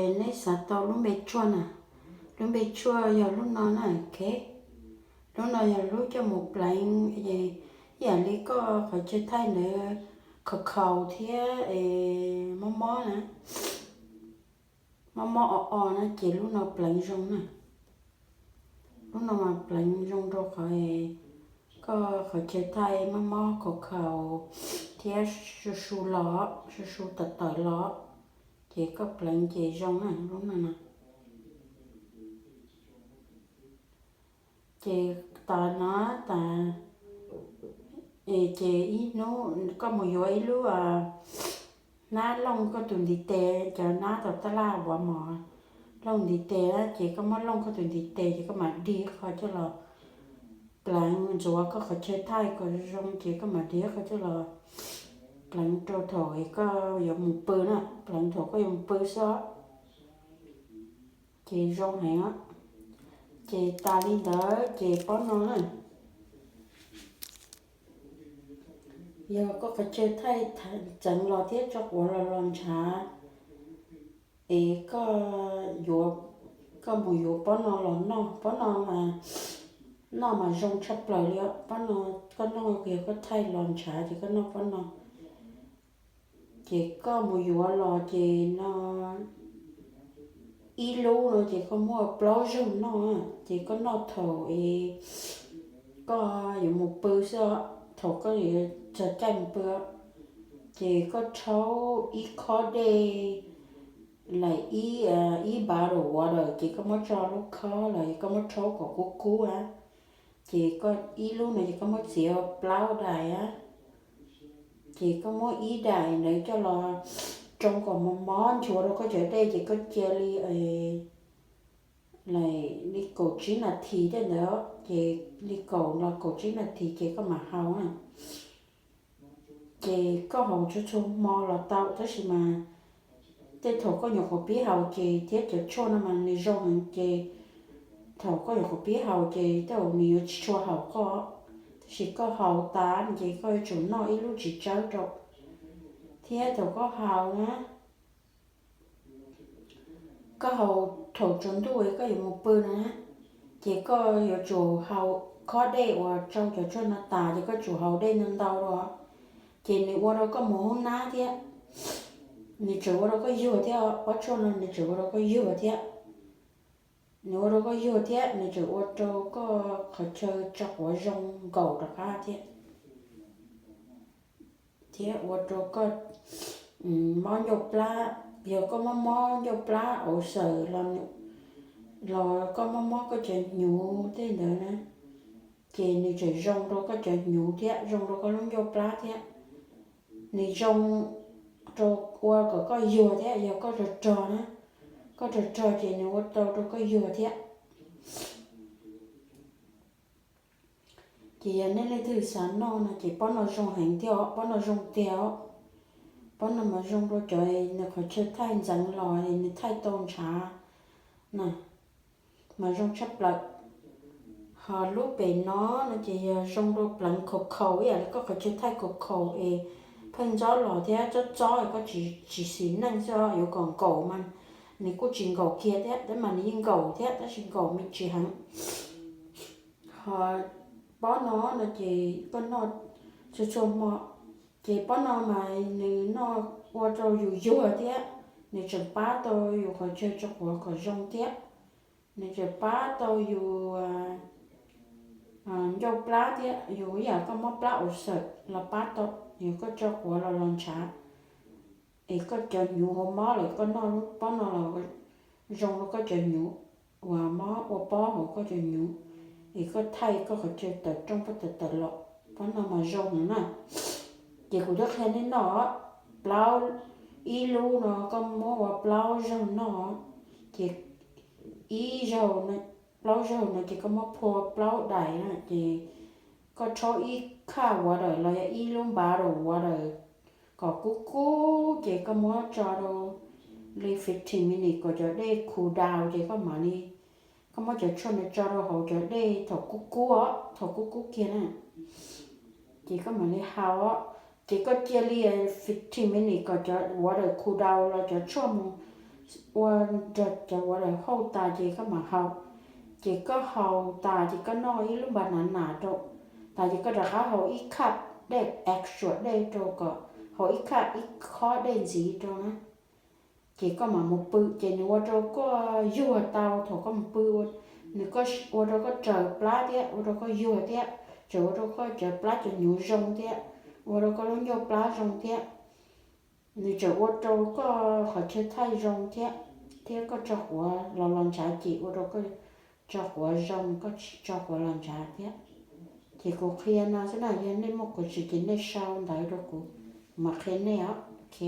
Neb xav tau lub npe tshuaj na, lub npe tshuaj yog lub no na, ok. Lub no yog lub coj mus pleev, ib yam li koj qhov chaw thaij ntawd, khaus khaus thiab mob mob na, mob mob o o na ces lub no pleev zoo na. Lub no mas pleev zoo rau qhov koj qhov chaw thaij mob mob khaus khaus thiab su su los, su su tawm tawm los, ces koj pleev ces zoo na lub no no. Ces tas no tas, ces ib hnub koj mus yuav ib lub hnab looj koj tus ntiv tes, cov hnab tau tab laj uas mos looj ntiv tes na, ces koj muab looj koj tus ntiv tes ces koj mam dig qho coj los pleev, ntxuav koj qhov chaw thaij kom zoo ces koj mam dig qho coj los pleev rau thaum koj yuav mus pw na, pleev thaum koj yuav mus pw xwb ces zoo heev. Ces tas li ntawd ces pob no na, yog koj qhov chaw thaij ntxeev los thiab tso quav los los ntshav, es koj yuav, koj mus yuav pob no los noj, pob no mas noj mas zoo tshaj plaws li os. Pob no koj noj, yog koj thaij los ntshav ces koj noj pob no. Ces koj mus yuav los ces no ib lub no ces koj muaj plaub zaug noj, ces koj noj thaum es koj yuav mus pw xwb, thaum koj yuav txog caij mus pw. Ces koj rhaub ib khob dej, ib bottle water ces koj muab tso lub khob los koj muab rhaub kom kub kub a. Ces koj ib lub no ces koj muab txiav plaub daim a, ces koj muab ib daim ntawd coj los tsoo kom mos mos nchuav rau koj cov dej ces koj cia li, li kaum tsib nas this tej ntawd, ces li kaum los kaum tsib nas this ces koj mam haus na. Ces koj haus txhua txhua hmo los tau, tab sis mas tej thaum koj nyuam qhuav pib haus ces thiab cov tshuaj no mas nws zoo heev ces thaum koj nyuam qhuav pib haus ces tej zaum nws yuav tsis tshua haum koj, tab sis koj haus tas ces koj yuav tsum noj ib lub txiv tsawb rau. Thiab thaum koj haus na, koj haus thaum tsaus ntuj koj yuav mus pw na, ces koj yuav tsum haus khob dej uas tsau cov tshuaj no tas ces koj tsum haus dej ntau ntau dua, ces nws ua rau koj mus hoob nab thiab, nws tseem ua rau koj yuag thiab, pob tshuaj no nws tseem ua rau koj yuag thiab. Nws ua rau koj yuag thiab nws tseem ua rau koj qhov chaw tso quav zoo nkaus rov qab thiab. Thiab ua rau koj mob ncauj plab, yog koj mob mob ncauj plab ulcer los, los koj mob mob koj cov hnyuv tej ntawd na, ces nws tseem zoo rau koj cov hnyuv thiab zoo rau koj lub ncauj plab thiab. Nws zoo rau ua kom koj yuag thiab, yog koj rog rog na, koj rog rog ces nws ua tau rau koj yuag thiab. Ces yog nej leej twg xav noj no ces pob no zoo heev thiab os, pob no zoo tiag os. Pob no mas zoo rau cov nws qhov chaw thaij ntxeev los nws thaij tau ntshav na, mas zoo tshaj plaws. Ho lub pem no no ces yog zoo rau pleev khaus khaus ib yam li koj qhov chaw thaij khaus khaus es pheej ntxob los thiab txob txob koj tsis xis neej xwb, yuav kom nkaum mas nws kuj tsis nkaum kiag thiab, tab mas nws yeej nkaum thiab tab sis nkaum me ntsis heev. Ho pob no no ces koj noj txhua txhua hmo, ces pob no mas nws noj ua rau yus yuag thiab, nws tseem pab tau yus qhov chaw tso quav kom zoo thiab, nws tseem pab tau yus ncauj plab thiab, yus ib yam koj mob plab ulcer los pab tau, yus koj tso quav los los ntshav, es koj cov hnyuv hauv mob lawm koj noj lub pob no los zoo rau koj cov hnyuv uas mob ua pob hauv koj cov hnyuv, es koj thaij koj qhov chaw tawm rooj pob tawm tawm los, pob no mas zoo heev na. Ces kuv twb qhia nej noj, plaub, ib lub no koj muab ua plaub zaug noj, ces ib zaug, plaub zaug no ces koj muab phua plaub daim na, ces koj rhaub ib cup water los yog ib lub bottle water kom kub kub ces koj muab tso rau li fifteen minutes kom cov dej cool down ces koj mam li, koj muab cov tshuaj ntawd tso rau hauv cov dej thaum kub kub os, thaum kub kub kiag na, ces koj mam li haus os. Ces koj cia li fifteen minutes kom cov water cool down los cov tshuaj mus ua rau cov uas lawv hau tas ces koj mam haus. Ces koj haus tas ces koj noj ib lub npa nas nas rau tas ces koj rov qab haus ib cup dej, extra dej rau kom, haus ib cup, ib khob dej ntxiv rau na. Ces koj mam mus pw ces nws ua rau koj yuag tau thaum koj mus pw, nws ua rau koj raws plab thiab ua rau koj yuag thiab, tseem ua rau koj cov plab cov hnyuv zoo thiab, ua rau koj lub ncauj plab zoo thiab. Nws tseem ua rau koj qhov chaw thaij zoo thiab, thiab koj tso quav los los ntshav ces ua rau koj tso quav zoo, koj tso quav los ntshav thiab. Ces kuv qhia no xwb na, yog nej muaj quav tsw ces nej sau ntawv rau kuv, kuv mam qhia nej os, ok.